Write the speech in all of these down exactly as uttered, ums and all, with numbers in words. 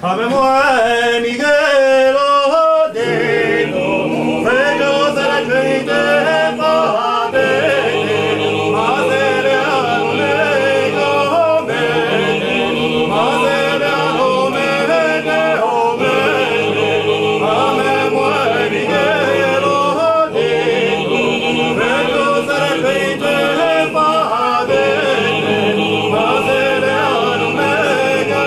A me moæ mi ghe l'ò dito, veggio se la gente fa bene, ma se le hanno meglio bene, ma se le hanno meglio bene, a me moæ mi ghe l'ò dito, veggio se la gente fa bene, ma se le hanno meglio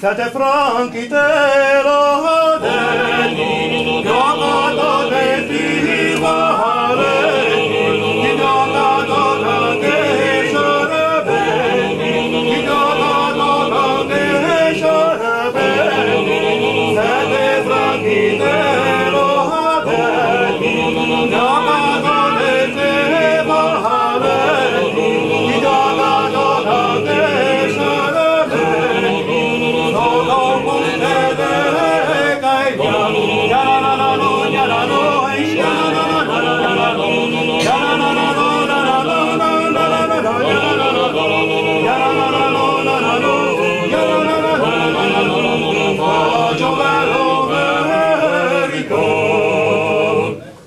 Sette franchi te l'ò detti, ghe ò dato venti valenti, ghe ò dato tanti sciarpenti, ghe ò dato tanti sciarpenti, sette franchi te l'ò detti, ghe ò dato venti valenti, ghe ò dato tanti sciarpenti.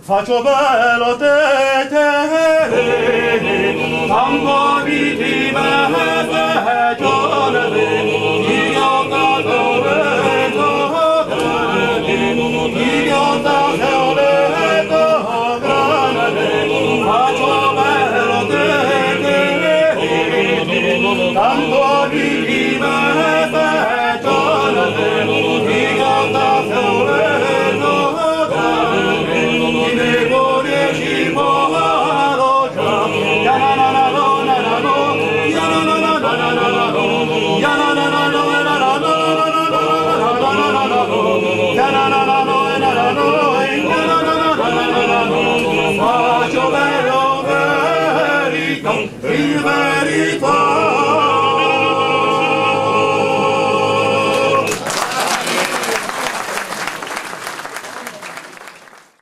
Faccio bello te, te, tanto mi ti me fai giovane, ti ho dato le tue, ti ho dato le tue grande, faccio bello te, te, tanto mi ti me fai giovane, ti ho dato le tue grande, ti me vuole ci